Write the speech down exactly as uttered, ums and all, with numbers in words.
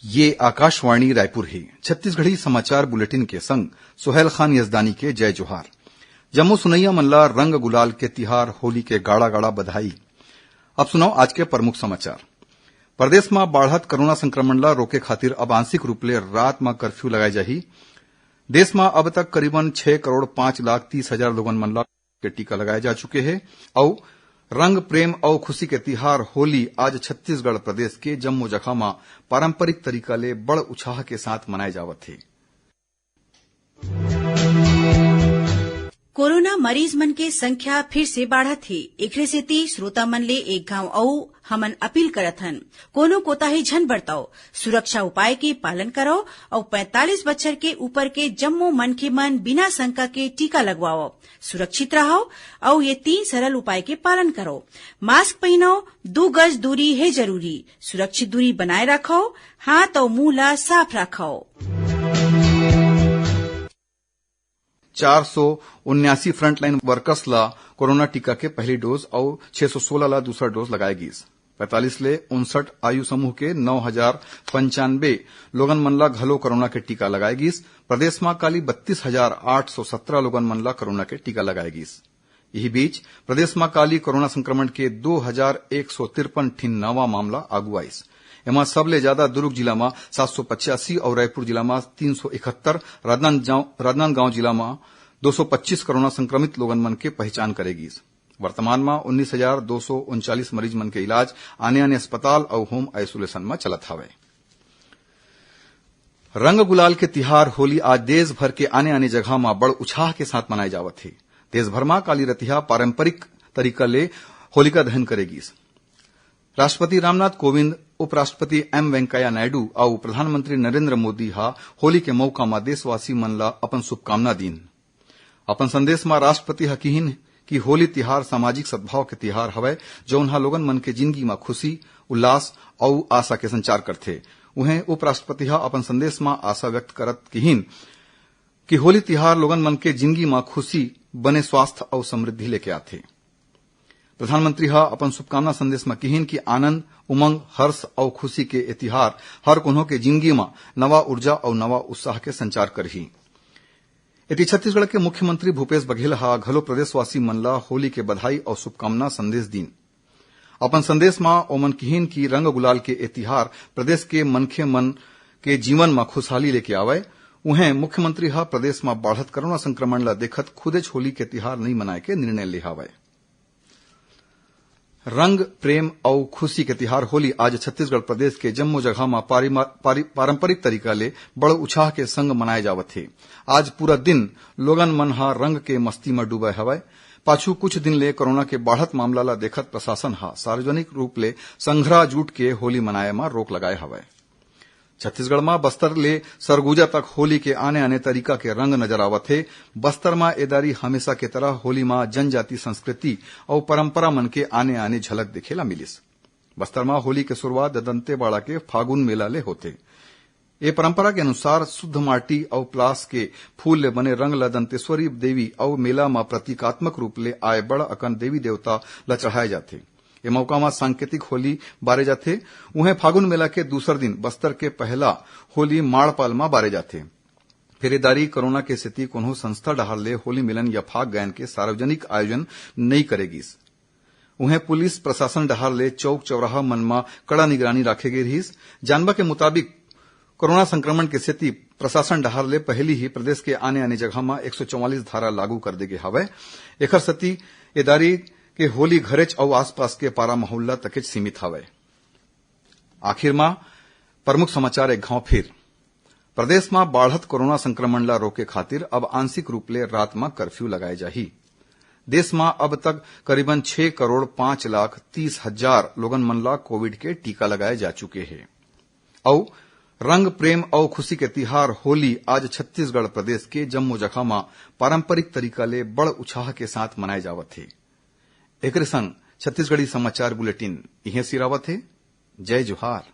ये आकाशवाणी रायपुर हे। छत्तीसगढ़ी समाचार बुलेटिन के संग सोहेल खान यजदानी के जय जोहार। जम्मो सुनइया मन ला रंग गुलाल के तिहार होली के गाड़ा गाड़ा बधाई। अब सुनव आज के प्रमुख समाचार। प्रदेश म बाढ़त कोरोना संक्रमण ला रोके खातिर अब आंशिक रूप ले रात म कर्फ्यू लगाए जाही। देश म अब तक करीबन छह करोड़ पाँच लाख तीस हजार लोगन मन ला के टीका लगाए जा चुके हे। अउ रंग, प्रेम अउ खुशी के तिहार होली आज छत्तीसगढ़ प्रदेश के जम्मो जगह म पारंपरिक तरीका ले बड़ उत्साह के साथ मनाए जावत हे। कोरोना मरीज मन के संख्या फिर से बाढ़त हे। एकरे सेती श्रोता मन ले एक घांव अउ हमन अपील करत हन, कोनो कोताही झन बरतव, सुरक्षा उपाय के पालन करव अउ पैंतालीस बछर के ऊपर के जम्मो मनखे मन बिना शंका के टीका लगवावव। सुरक्षित रहव अउ ये तीन सरल उपाय के पालन करव। मास्क पहिनव, दू गज दूरी हे जरूरी, सुरक्षित दूरी बनाए रखव, हाथ अउ मुंह ला साफ रखव। चार सौ उन्यासी फ्रंटलाइन वर्कर्स ला कोरोना टीका के पहली डोज अउ छह सौ सोलह ला दूसरा डोज लगाए गीस। पैंतालीस ले उनसठ आयु समूह के नौ हजार पंचानबे लोगन मन ला घलो कोरोना के टीका लगाए गीस। प्रदेश म काली बत्तीस हजार आठ सौ सत्रह लोगन मन ला कोरोना के टीका लगाए गीस। यही बीच, प्रदेश म काली कोरोना संक्रमण के दो हजार एक सौ तिरपन ठिन नवा मामला आगू आइस। एमा सबले ज्यादा दुर्ग जिला म सात सौ पचासी अउ रायपुर जिला म तीन सौ इकहत्तर, राजनांदगांव, राजनांदगांव जिला म दो सौ पच्चीस कोरोना संक्रमित लोगन मन के पहचान करे गीस। वर्तमान म उन्नीस हजार दो सौ उनचालीस मरीज मन के इलाज आने-आने अस्पताल अउ होम आइसोलेशन म चलत हावय। रंग गुलाल के तिहार होली आज देश भर के आने-आने जगह म बड़ उछाह के साथ मनाए जावत हे। देश भर म काली रतिहा पारंपरिक तरीका ले होलिका दहन करे गीस। राष्ट्रपति रामनाथ कोविंद, उपराष्ट्रपति एम वेंकैया नायडू अउ प्रधानमंत्री नरेंद्र मोदी ह होली के मौका म देशवासी मन ला अपन शुभकामना दीन। अपन संदेश म राष्ट्रपति ह किहिन कि होली तिहार सामाजिक सद्भाव के तिहार हवय, जउन ह लोगन मन के जिनगी म खुशी, उल्लास अउ आशा के संचार करथे। उहें, उपराष्ट्रपति ह अपन संदेश म आशा व्यक्त करत किहिन कि होली तिहार लोगन मन के जिनगी म खुशी, बने स्वास्थ्य अउ समृद्धि लेके आथे। प्रधानमंत्री ह अपन शुभकामना संदेश म किहिन कि आनंद, उमंग, हर्ष अउ खुशी के ए तिहार हर कोनो के जिनगी म नवा ऊर्जा अउ नवा उत्साह के संचार करही। एती छत्तीसगढ़ के मुख्यमंत्री भूपेश बघेल ह घलो प्रदेशवासी मन ल होली के बधाई अउ शुभकामना संदेश दीन। अपन संदेश म ओमन किहिन कि रंग गुलाल के ए तिहार प्रदेश के मनखे मन के जीवन म खुशहाली लेके आवय। उहें, मुख्यमंत्री ह प्रदेश म बाढ़त कोरोना संक्रमण ल देखत खुदेच होली के तिहार नइ मनाए के निर्णय ले हावय। रंग, प्रेम अउ खुशी के तिहार होली आज छत्तीसगढ़ प्रदेश के जम्मो जगह म पारिमा-, पारि-, पारंपरिक तरीका ले बड़ उछाह के संग मनाए जावत हे। आज पूरा दिन लोगन मन ह रंग के मस्ती म डूबे हवय। पाछू कुछ दिन ले कोरोना के बाढ़त मामला ल देखत प्रशासन ह सार्वजनिक रूप ले संघरा जूट के होली मनाए म रोक लगाए हवय। छत्तीसगढ़ म बस्तर ले सरगुजा तक होली के आने-आने तरीका के रंग नजर आवत हे। बस्तर म ए दारी हमेशा के तरह होली म जनजाति संस्कृति अउ परंपरा मन के आने-आने झलक देखे ला मिलिस। बस्तर म होली के शुरुआत दंतेवाड़ा के फागुन मेला ले होथे। ए परंपरा के अनुसार शुद्ध माटी अउ प्लास के फूल ले बने रंग ल दंतेश्वरी देवी अउ मेला म प्रतीकात्मक रूप ले आए बड़ अकन देवी देवता ल चढ़ाए जाथे। ए मौका म सांकेतिक होली बारे जाथे। उहें, फागुन मेला के दूसर दिन बस्तर के पहला होली माड़पाल म बारे जाथे। फेर ए दारी कोरोना के सेती कोनो संस्था डहार ले होली मिलन या फाग गायन के सार्वजनिक आयोजन नइ करे गिस। उहें, पुलिस प्रशासन डहार ले चौक चौराहा मन म कड़ा निगरानी राखे गे रिहिस। जानबा के मुताबिक, कोरोना संक्रमण के सेती प्रशासन डहार ले पहिली ही प्रदेश के आने-आने जगह म एक सौ चौवालीस धारा लागू कर दे गे हवय। एखर सेती ए दारी के होली घरेच अउ आसपास के पारा माहौल ल तकेच सीमित हवय। आखिर म प्रमुख समाचार एक घांव फिर। प्रदेश म बाढ़त कोरोना संक्रमण ल रोके खातिर अब आंशिक रूप ले रात म कर्फ्यू लगाए जाही। देश म अब तक करीबन छह करोड़ पाँच लाख तीस हजार लोगन मन ल कोविड के टीका लगाए जा चुके हे। अउ रंग, प्रेम अउ खुशी के तिहार होली आज छत्तीसगढ़ प्रदेश के जम्मो जगह म पारंपरिक तरीका ले बड़ उछाह के साथ मनाए जावत हे। एकरे संग छत्तीसगढ़ी समाचार बुलेटिन इहें सिरावत हे। जय जोहार।